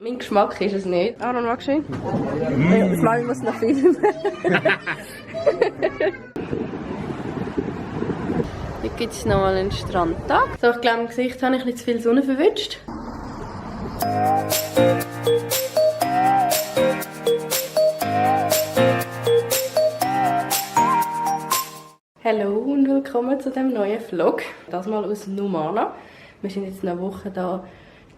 Mein Geschmack ist es nicht. Aaron, magst du ihn? Das Mami muss noch filmen. Hier gibt es nochmal einen Strandtag. So, ich glaube, im Gesicht habe ich ein bisschen zu viel Sonne verwünscht. Hallo und willkommen zu diesem neuen Vlog. Das mal aus Numana. Wir sind jetzt eine Woche da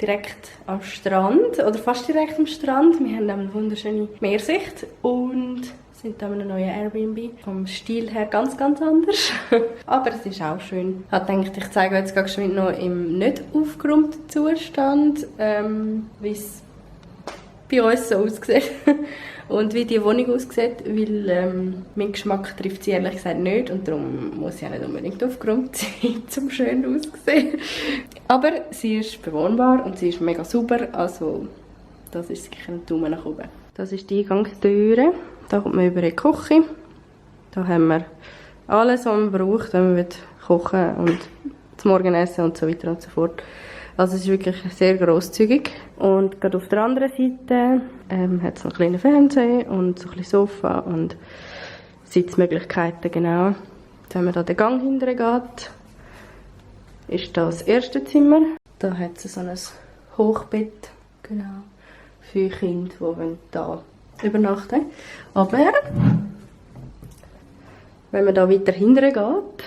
direkt am Strand, oder fast direkt am Strand. Wir haben eine wunderschöne Meersicht und sind da in einem neuen Airbnb. Vom Stil her ganz anders. Aber es ist auch schön. Ich habe gedacht, ich zeige euch jetzt gerade geschwind noch im nicht aufgeräumten Zustand, wie es bei uns so aussieht. Und wie die Wohnung aussieht, weil mein Geschmack trifft sie ehrlich gesagt nicht und darum muss sie ja nicht unbedingt aufgeräumt sein, um schön auszusehen. Aber sie ist bewohnbar und sie ist mega sauber, also das ist sicher ein Daumen nach oben. Das ist die Eingangstüre, da kommt man über die Küche. Da haben wir alles, was man braucht, wenn man kochen und zum Morgen essen und so weiter und so fort. Also es ist wirklich sehr grosszügig. Und gerade auf der anderen Seite hat es einen kleinen Fernseher und so ein bisschen Sofa und Sitzmöglichkeiten, genau. Wenn man da den Gang hinterher geht, ist das erste Zimmer. Da hat es so ein Hochbett, genau, für Kinder, die da übernachten wollen. Aber wenn man da weiter hinterher geht,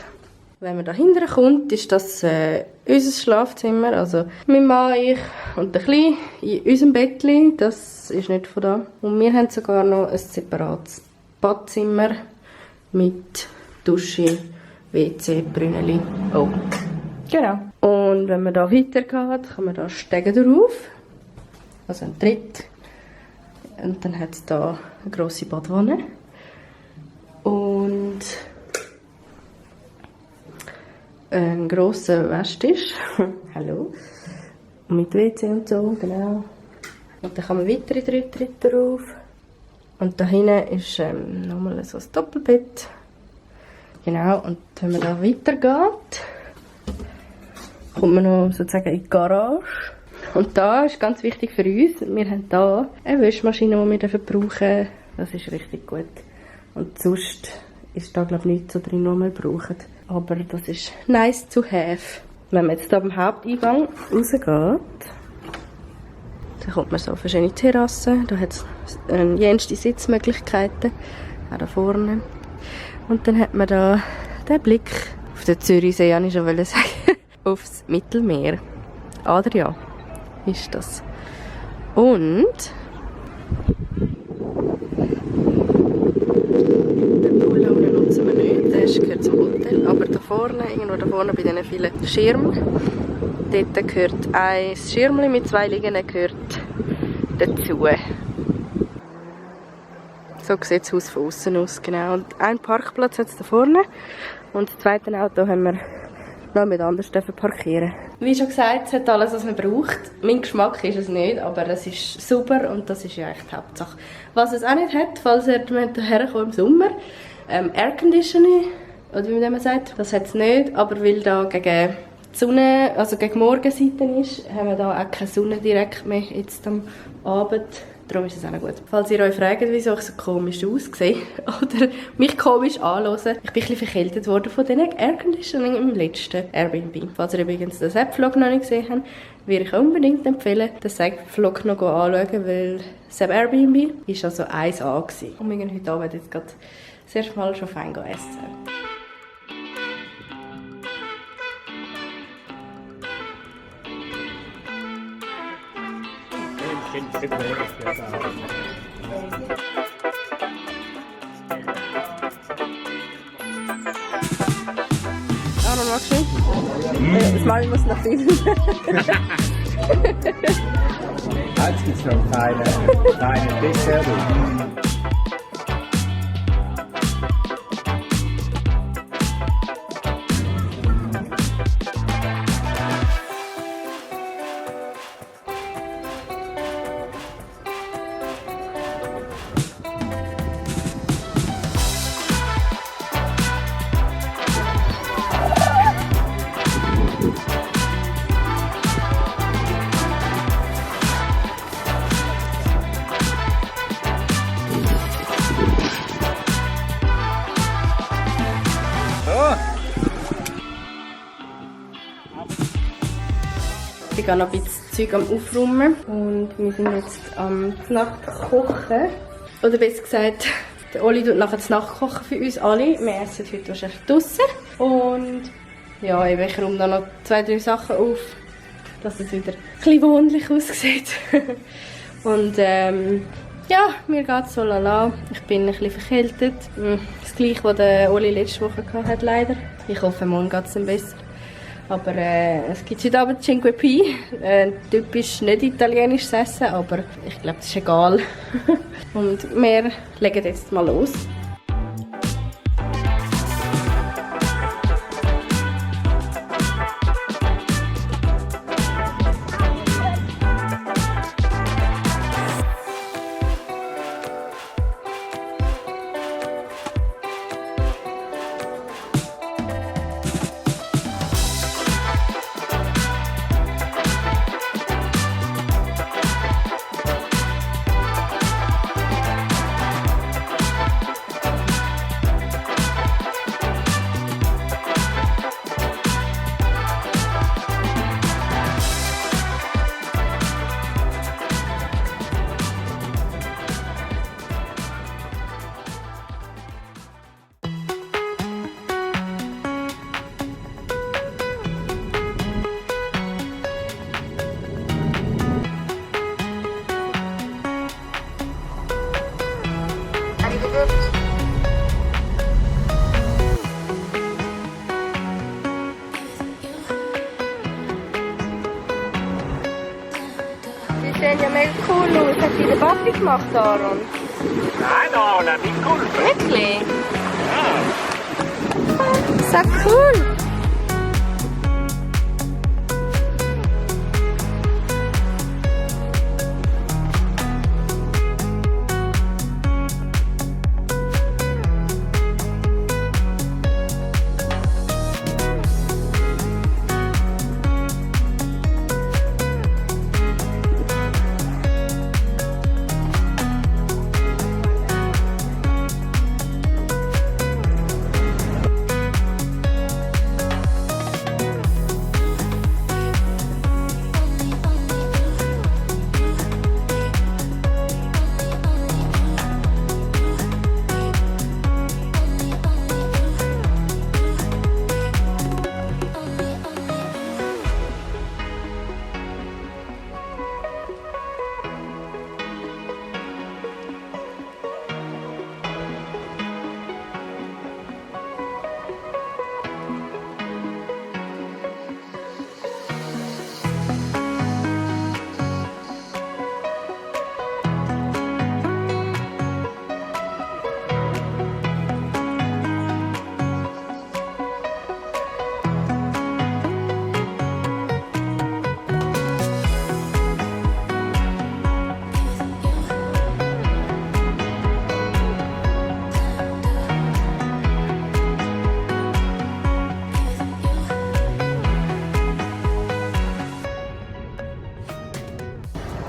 wenn man da hinten kommt, ist das unser Schlafzimmer. Also mein Mann, ich und der Kleine in unserem Bettchen. Das ist nicht von da. Und wir haben sogar noch ein separates Badzimmer mit Dusche, WC, Brünneli. Oh, genau. Und wenn man da weitergeht, kann man da Stege drauf. Also ein Tritt. Und dann hat es da eine grosse Badwanne. Und ein grosser Waschtisch. Hallo. Mit WC und so, genau. Und dann kann man weitere 3 Tritte drauf. Und da hinten ist nochmal so ein Doppelbett. Genau, und wenn man da weitergeht, kommt man noch sozusagen in die Garage. Und da ist ganz wichtig für uns, wir haben da eine Waschmaschine, die wir brauchen dürfen. Das ist richtig gut. Und sonst ist da, glaube ich, nichts so drin, was wir brauchen. Aber das ist nice to have. Wenn man jetzt hier am Haupteingang rausgeht, dann kommt man so auf eine schöne Terrasse. Da hat es jenste Sitzmöglichkeiten, auch da vorne. Und dann hat man da den Blick auf den Zürichsee, wollte ich schon sagen, aufs Mittelmeer. Adria ist das. Und den Pool nutzen wir nicht, der gehört zum Hotel. Aber da vorne, irgendwo da vorne bei diesen vielen Schirmen, dort gehört ein Schirmchen mit 2 Liegen gehört dazu. So sieht das Haus von außen aus, genau. Und einen Parkplatz hat es da vorne und das zweite Auto haben wir noch mit anders parkieren. Wie schon gesagt, es hat alles, was man braucht. Mein Geschmack ist es nicht, aber es ist super und das ist ja echt die Hauptsache. Was es auch nicht hat, falls ihr herkommt im Sommer, Air Conditioning, oder wie man sagt, das hat es nicht, aber weil da gegen die Sonne, also gegen Morgenseite ist, haben wir da auch keine Sonne direkt mehr jetzt am Abend. Darum ist es auch noch gut. Falls ihr euch fragt, wieso ich so komisch aussehe oder mich komisch anhöre, ich bin ein bisschen verkältet worden von diesen Air Conditioning im letzten Airbnb. Falls ihr übrigens den Sepp-Vlog noch nicht gesehen habt, würde ich unbedingt empfehlen, den Sepp-Vlog noch anzuschauen, weil das Airbnb war also 1A gewesen. Und wir gehen heute Abend jetzt gerade das erste Mal schon fein essen. Aaron, magst du ihn? Das Mami muss noch filmen. Jetzt gibt es noch einen kleinen Dessert. gehe noch ein bisschen Zeug am Aufräumen. Und wir sind jetzt am Nacht kochen. Oder besser gesagt, der Oli tut nachher das Nachtkochen für uns alle. Wir essen heute wahrscheinlich draussen. Und ja, eben, ich räume da noch 2, 3 Sachen auf, dass es wieder ein bisschen wohnlich aussieht. Und ja, mir geht es so lala. Ich bin ein bisschen verkältet. Das gleiche, was der Oli letzte Woche hatte, leider. Ich hoffe, morgen geht es dann besser. Aber es gibt heute Abend Cinque Pi. Typisch nicht italienisches Essen, aber ich glaube, das ist egal. Und wir legen jetzt mal los. Die sehen ja mega cool aus. Hat sie den Papi gemacht, Aaron? Nein, Anna, nicht cool. Wirklich? Ja. So cool!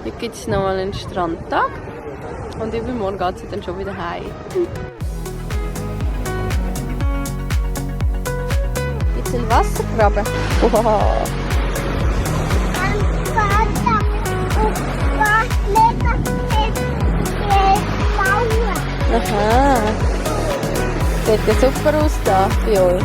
Heute gibt es noch mal einen Strandtag und übermorgen geht es dann schon wieder heim. Gibt es einen Wassergraben? Wow. Aha. Sieht ja super aus da bei euch.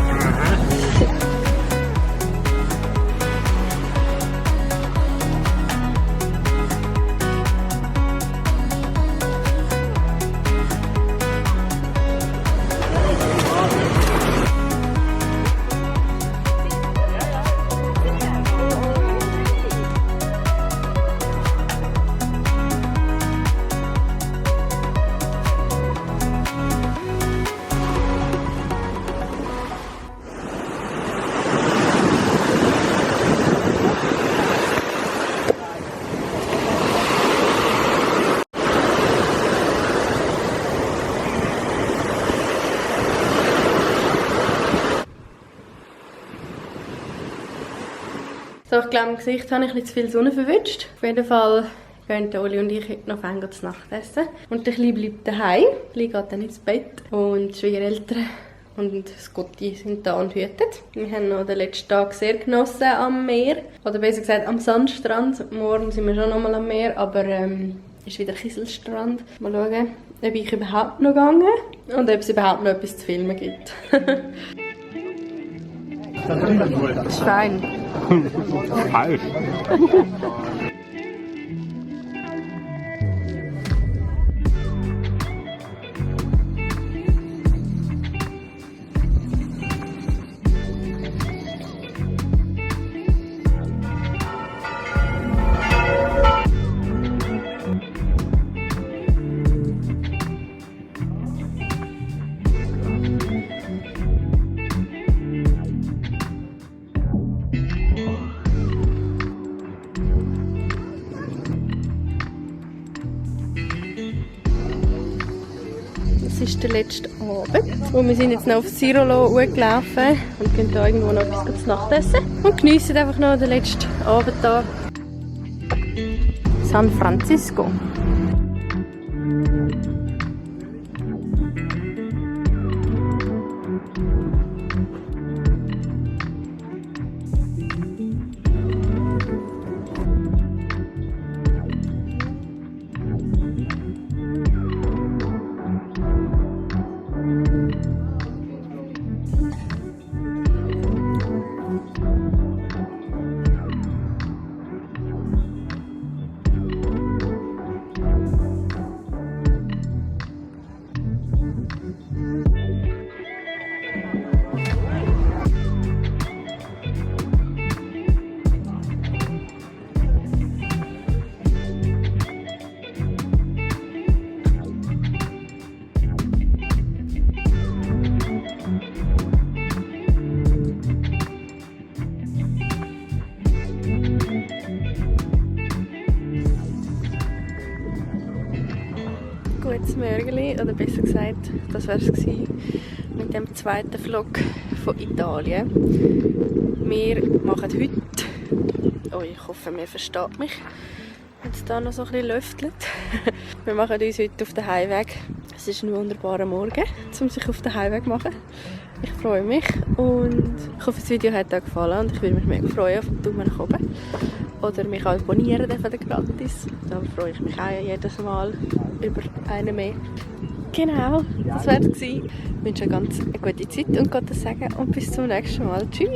So, ich glaube, im Gesicht habe ich ein bisschen zu viel Sonne verwünscht. Auf jeden Fall gehen Oli und ich heute noch zu Nacht essen. Und der Kleine bleibt daheim. Der Kleine geht dann ins Bett. Und die Schwiegereltern und Scotty sind da und hüten. Wir haben noch den letzten Tag sehr genossen am Meer, oder besser gesagt am Sandstrand. Morgen sind wir schon noch mal am Meer, aber ist wieder Kieselstrand. Mal schauen, ob ich überhaupt noch gehe und ob es überhaupt noch etwas zu filmen gibt. Das ist fein. Falsch. Es ist der letzte Abend und wir sind jetzt noch auf Cirolo gelaufen und gehen hier irgendwo noch etwas zu Nacht essen und geniessen einfach noch den letzten Abend hier. San Francisco. Gutes Mörgeli, oder besser gesagt, das wäre es gewesen mit dem zweiten Vlog von Italien. Wir machen heute, oh ich hoffe, man versteht mich, wenn es da noch so ein bisschen lüftelt. Wir machen uns heute auf den Heimweg. Es ist ein wunderbarer Morgen, um sich auf den Heimweg zu machen. Ich freue mich und ich hoffe, das Video hat euch gefallen und ich würde mich mega freuen auf den Daumen nach oben. Oder mich abonnieren dürfen gratis. Dann freue ich mich auch jedes Mal über einen mehr. Genau, das wäre es gewesen. Ich wünsche euch ganz eine gute Zeit und Gottes Segen und bis zum nächsten Mal. Tschüss!